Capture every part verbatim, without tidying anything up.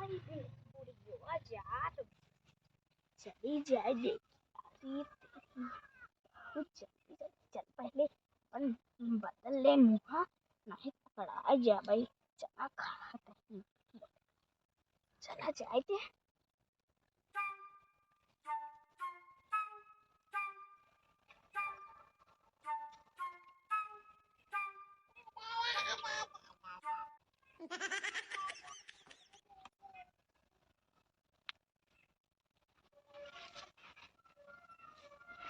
बुढ़िया जात चली जाए देखी। बहुत जल्दी जल्दी चल, पहले अपन बदल ले मुहा, नहीं पकड़ा जाबे। चना खात ही। चला जाए दे।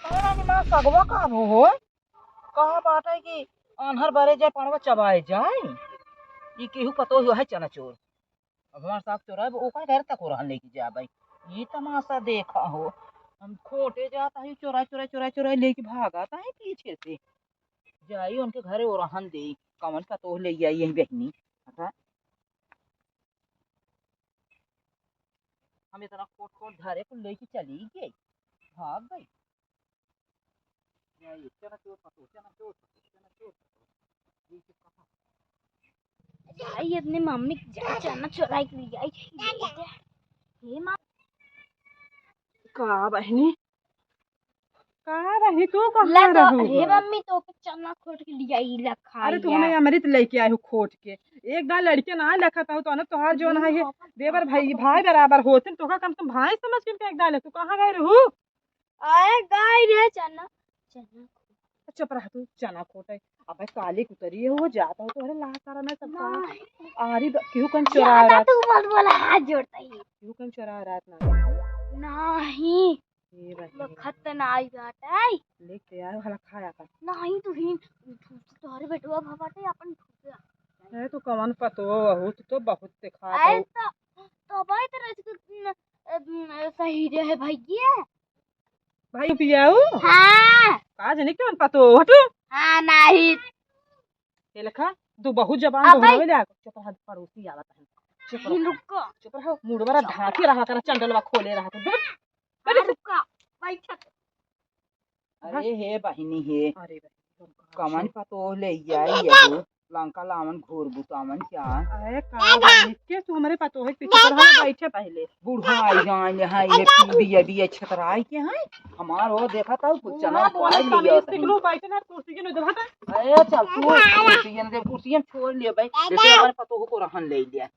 अरे माँ, सगवा का हो, हो? कहा बाटे कि आन्हर बरे जाए, पड़वा चबाए जाए। ई केहू पतोह है चना चोर। अब हमार साग चोराए, ओकर घर तक ओरहन लेके जाबे। ई तमाशा देखा हो, हम खोटे जाता है, चोराए, चोराए, चोराए, चोराए लेके भागा ता है पीछे से। जाई उनके घरे ओरहन दे, कवन पतोह ले आई यही बहनी। अच्छा, हम इतना खोट खोट धरे कुल लेके चली गई, भाग गई। जाई, चना चोर पतोह, चना चोर पतोह, चना चोर पतोह। ये तो कहा। जाई अपने मम्मी के जा, चना चोराई के ले आई। हे माँ। का बहनी? का बहनी, तू कहाँ ला तो, रहू हे हो? मम्मी, तो के चना खोट के ले आई, ला खा अरे, तू लिया। हमें अमृत लेके आए हो खोट के। एक दाल लड़के ना लखत हो, तो ना तोहार जो ना है, देवर भाई, भाई बराबर होते, तो का कम से कम भाई समझ के इनका एक दाल है। तू कहाँ गए रहू? आए गाय रे चना, चना। चुप रह तू, चना खोटे। अबे काली कुतरी हो जाता हो तो, अरे ला सारा मैं सबका नहीं। आरी ब-, केहू कम चोरा ज्यादा रात। तू मत बोला, हाथ जोड़ता ही। केहू कम चोरा रात ना। नहीं। ये बात वो नहीं। खत ना आई बाटे। लेके आए वाला खाया कर। नहीं तू ही, तोहरे बेटवा भवाटे अपन ठुकिया। अरे तू कवन पतो हो, तू तो बहुत दिखात अरे हो। तो, तो भाई तेरे से, न, न, सही रहे भैया। भाई पियाऊ? हाँ। का जाने कौन पतो हटू? हाँ, नहीं। ये लखा, तू बहुत जबान अबे। दोहरावे ले आ। चुप रहा, पड़ोसी आवत है। चुप रहा। रुको। चुप रहा, मुड़वा ढाके रहा करा, चंडलवा खोले रहा था। बैठ। हाँ, रुको। बैठ। अरे हे बहिनी हे, अरे बहिनी, कमन पतोह ले आई हो, लंका लावन घोर बुतावन क्या? अरे का बहिनी के तू हमरे पतोह के पीछे पड़ रहा, बैठे पहले। बुढ़ाई जान है ये बिया बिया छतराई के हैं। हमार वो देखा था कुछ चना बोला, उपाय बोला, लिया तनी था। सीख लो, बैठे ना कुर्सी के नीचे बैठा। अरे चल तू कुर्सी ने दे, कुर्सी हम छोड़ लिए भाई, जैसे हमारे पतोह को रहन ले लिया।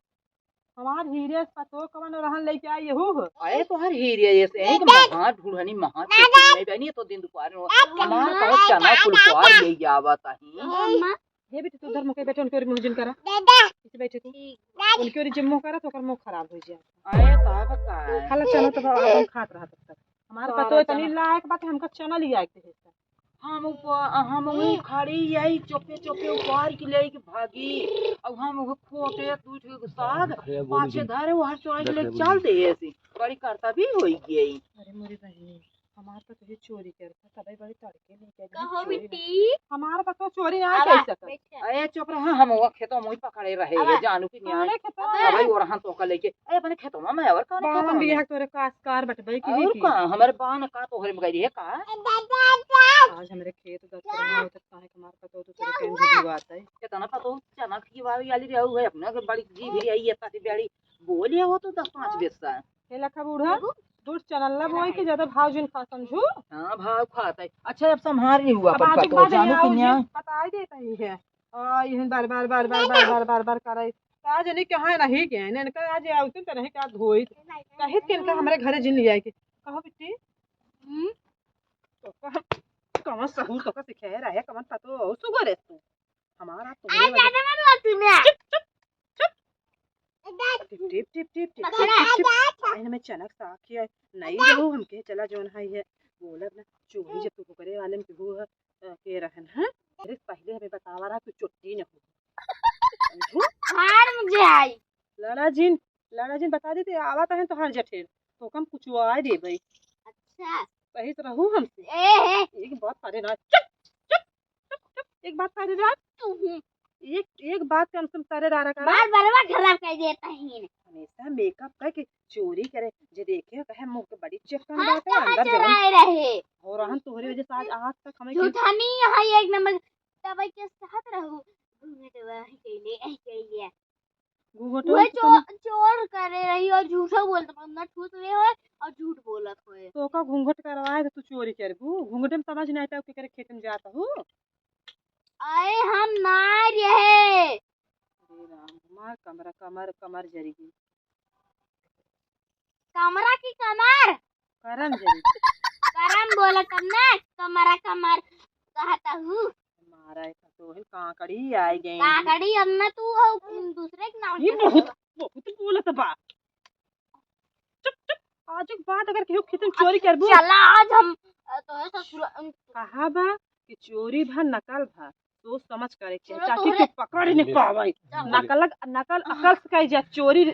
हमार हीरे से पतोह कवन रहन लेके आई यहू हो। अरे तोहर हीरे ये से एक महा ढूढ़नी महा चेती नहीं बहनी तो दिन दुपहर में हमार कहो चना कुल कुआर ले जावत ही। अम्मा। ये बेटी तू उधर मुँह के बैठे उनके ओर मुँह जिन करा। दादा। इसे बैठे तू। ठीक। उनके ओर जिन मुँह करा तो ओकर मुँह खराब हो जाए। अरे तब का है? खाला चना तो अपन खात रहा तब तक। हमार तो पतोह इतनी चना। लायक बात हमका चना लिया के दे। हम ऊपर, हम वही खड़ी यही चोपे चोपे उपार के ले के भागी। अब हम वो खोटे दू ठे साग पाछे धरे वो हर चोराई के ले चल दे ऐसे। बड़ी करता भी होई गई। अरे मोरी बहिनी, हमार तो तुझे चोरी कर था, तबे बड़ी तड़के नहीं कर कहो चोरी बिट्टी। हमार पतोह चोरी ना आवा, कर सकत। बैठे। अरे चुप रहा, हम वो खेतों में पकड़े रहे आवा। ये जानू की न्याय। अरे खेतों में। तबे वो रहन तो का लेके, अरे अपने खेतों में और कौन बावन खेतों में? बिया तोरे कासकार बटबे की और की? का, हमारे बान का तोहरे में गई है का? आज हमरे खेत गत करना होता, काहे के मार का तो तोरे कहीं जुजुआत है। कितना पतोह चना की बारी आली रहू है, अपना के बड़ी जी भी आई है, ताती बड़ी बोलिया हो तो दस पाँच बेसा। हे लखा बूढ़ा, दूर चनल्ला बोई के ज्यादा भाव जिन खा समझू। हाँ, भाव खात है। अच्छा, अब संभार नहीं हुआ अब अपन आज के पतोह, बाद जानू यहाँ कि आओ न्याय। जी, बताई देता ही है। आ, यही बार, बार, बार करे। का जाने कहाँ नहीं गए, इनका आज आवते तो नहीं का धोई। कहित के इनका हमरे घरे जिन लिया के। कहो बिट्टी? हम्म? तो कहा, कौन सहूर तो का सिखाए रहे, कौन पतोह सुगो रे तू? हमारा तो आज ज्यादा मत बोल तूने। चुप, चुप, चुप। टिप, टिप, टिप, टिप, टिप, पकड़ा। टिप, टिप। इनमें चनक साग किया है। नहीं रहू हमके, चला जौन है ये। बोलब ना, चोरी जब तू करे वाले में केहू है, अ, के रहन, हाँ? अरे पहले हमें बतावा रहा, तू चुट्टी न हो। समझू? हार मुझे आई। लड़ा जिन, लड़ा जिन बता देते, आवा तहन तोहार जठेर, तो कम कुछ आए देबे। अच्छा। सही से रहू हमसे। ए, ए। एक बात करे ना, चुप, चुप, चुप, चुप, एक बात करे ना। तू हूँ। एक, एक बात कम से कम करे रहा करा। बार बार बार खराब कर देता ही। हमेशा मेकअप करके चोरी करे, जे देखे कहे मुंह के बड़ी चिकन हम बात है, कहाँ अंदर जवन चुराए रहे? और हम तोहरे वजह से आज, आज तक हमें झूठा नहीं है एक नंबर। तब के साथ रहू। घूंघट वही कैले, ऐ कैले। घूंघटो उहे में तो चो-, चोर करे रही और झूठो बोलत, मतलब ठूस रहे होए और झूठ बोलत होए। तो का घूंघट करवाए तो तू चोरी करबू? घूंघटे में समझ नहीं आता केकरे खेत में जात हूँ। अरे हम ना रहे। अरे राम, हमार कमरा, कमर, कमर जरी गई। कमरा की कमर? करम जरी। करम बोला तब ना, कमरा कमर कहता हूँ। हमारा एक तो है काकड़ी आ गई। काकड़ी अब ना तू हो, दूसरे के नाम ये से बहुत, बोला। बहुत बोलत बा। चुप, चुप। आज के बाद अगर केहू खेत में चोरी करबू। चला आज हम, अ, तो है ससुर, अम, कहा बा कि चोरी भा नकल भा सोच समझ करे के चाही, चलो ताकि तोहरे केहू पकड़ नहीं पावे। चल। नकल, नकल अकल से कही जा, चोरी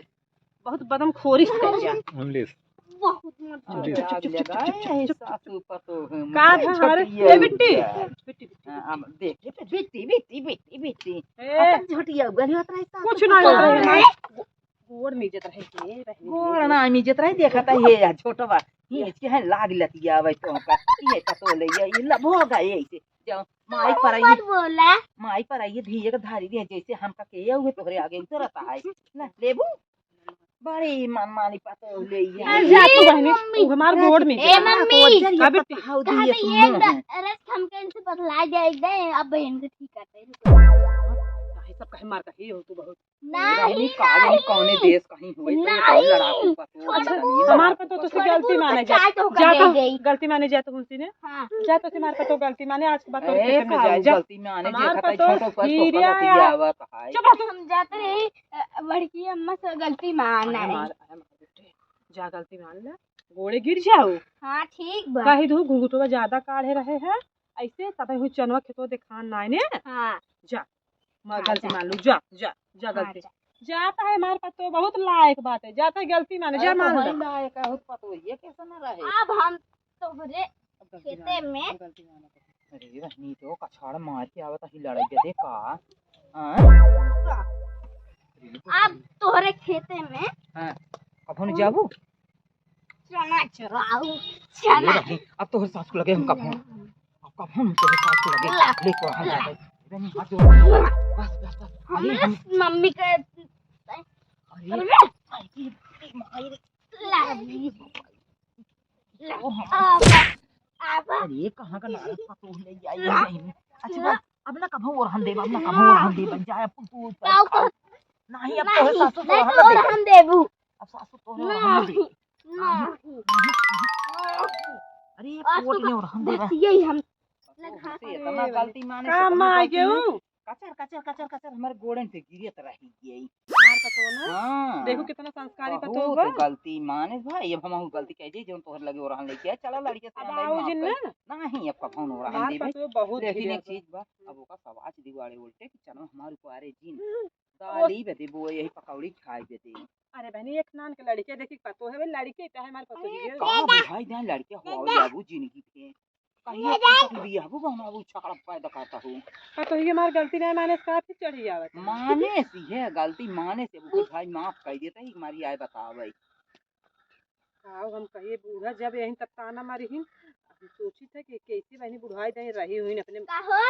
बहुत बदमखोरी से कही जा। अमलेश। बहुत मत चुप, चुप, चुप, चुप, चुप, चुप, चुप। सासू पतोह में का था हमारे? छोटिया ए, बिट्टी। बिट्टी, बिट्टी। हाँ, अब देख, बिट्टी, बिट्टी, बिट्टी, बिट्टी। ए। अपन छोटिया गली होत रही सासू कुछ ना पतोह होत रहे में। हमारे। गोड़ में इज्जत रहे के, रहे के। गोड़ ना में इज्जत रहे, देखत है ये छोटवा। ये इसके है लाग लतिया आवे तो का। ये पतोह ले, ये, ये लभो गए ऐसे। जाओ, माई पर आई, मत बोला। माई पर आई, धीरे के धारी दे, जैसे हमका के हुए तोहरे आगे उतरता है। ना, लेबू? बड़ी मनमानी पतोह ले ये। अरे जा तू बहनी, मम्मी। तू हमार गोड़ में ए जा। मम्मी। हाँ बेटी। कहा था ये मुंह। रस हमके इनसे बतला दे, एक दे, अब बहन के ठीक करते हैं। नहीं, सब कहे मार का ही हो तू बहुत। नहीं, रहनी काल में कौने देश कहीं हुए तो ये कौन नहीं। लड़ाकू पतोह छोड़। लड़ाकू हमार पतोह तो से गलती माने जा। चाय तो जा तो गई। गलती माने जा तो उनसे ने। हाँ। जा तो से हमार पतोह गलती माने, आज के बाद तोर ए, खेत में का जाए, जा। गलती माने हमार देखत है, पतोह छोटो पर हीरे छोटो आया। लतिया आवत है। चुप रह तू। हम जाते रही, अ, बड़की अम्मा से गलती माने। अरे मार, अरे मार बेटे, जा गलती मान ले, गोड़े गिर जाओ। हाँ, ठीक बा। कही दू घुघुटवा ज्यादा काढ़े रहे है, ऐसे तबे हुई चनवा खेतवा देखान ना आने। हाँ। जा। मैं हाँ, गलती जा। मान लू, जा, जा, जा हाँ, गलती। जा। जाता है हमार पतोह बहुत लायक बात है, जाता है गलती माने, जा अरे तो मान वही लो। लायक है, बहुत पतोह, ये कैसे ना रहे? अब हम तोहरे अब गलती खेते मान, में अब गलती मान। अरे रहनी तो कछाड़ मार के आवत ही लड़ाई के दे का? हाँ? अब तोहरे खेते में हाँ, कभो नहीं जाबू? चना चराऊ, ये चना। रहनी, अब तोहरे सास को लगे हम कभो। अब कब हम तोहरे सास को लगे ला, लेके आ ला। जाते? अरे नहीं, हाथ जोड़। बस, बस, बस। अरे हमरे हम मम्मी के अरे, अरे, अरे, माई रे। ला। ला। ओ, हाँ। आबा, आबा। अरे, कहाँ का नारद पतोह ले आई है बहन? अच्छा, बस, अब ना कभो ओरहन देब, अब ना कभो ओरहन देब, जा, अब तू ऊपर का खा। कर-, नहीं, अब नहीं, तोहरे सासू नहीं तोहरे तो ओरहन देबू। अब सासू तोहरे ओरहन दे। नहीं, नहीं। अरे, आज कोट तो में ओरहन देबा। बस यही हम पतोह से इतना गलती माने से काम इतना आ गलती गयो। माने। कचर, कचर, कचर, कचर, हमारे गोड़न पे गिरत रही गई। हमार पतोह ना। हाँ। देखो कितना संस्कारी पतोह बहुत बा। गलती माने भाई, अब हम गलती कह जाई, जौन तोहर लगे ओरहन लेके आए, चला लड़के से अब आंगन आओ माफ जिन कर। ना। नहीं, अब कभो न ओरहन हमार देबे। पतोह बहुत लेकिन एक गलत चीज बा, बा। अब ओका सवाच दिवाड़े उल्टे कि चलो हमार ऊपर आरे जिन। हम्म। दाली बदे बोए, यही पकौड़ी खाए बदे। अरे बहनी, एक नान के लड़के देखी पतोह है, लड़के चाहे हमार पतोह अरे है। का बुझाई दे लड़के हो दादा। बाबू जिंदगी के। कहिए दादा। तू बियाह वो बनाबू छकड़ा पैदा करता हूँ। हाँ, तो ये हमार गलती नहीं माने, इसका फिर चढ़ी आवत है। माने सी है गलती, माने से वो भाई माफ कर देता है, हमारी आए बतावे। आओ, हम कहिए बूढ़ा जब यहीं तब ताना मारी हिन, हम सोची थे कि कैसे बहनी बुढ़ाई दे रही हुई अपने। का हो?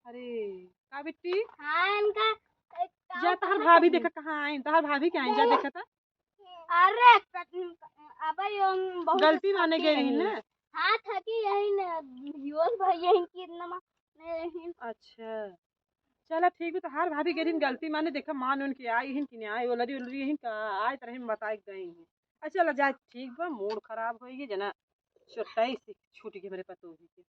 अरे, का बिट्टी? हाँ, इनका, ए, का जा, तहार कहत भाभी हई? देखा कहाँ आई, तहार भाभी के आई, जा ए, देखा था। अरे, क-, अबे यो बहुत गलती माने थकी गई रही हई। ना? हाँ, थकी यही न, योल भाई यही की इतना मा-, नहीं रही। अच्छा, चला ठीक बा, तहार भाभी गई रही गलती माने, देखा मान उनके आई हिन कि नहीं आई, ओलरी ओलरी हिन का आई तरह में बताए गई हिन। अच्छा, चला जा, ठीक बा, मूड खराब होई जना, चोटाई से छूट गई मेरे पतोही के।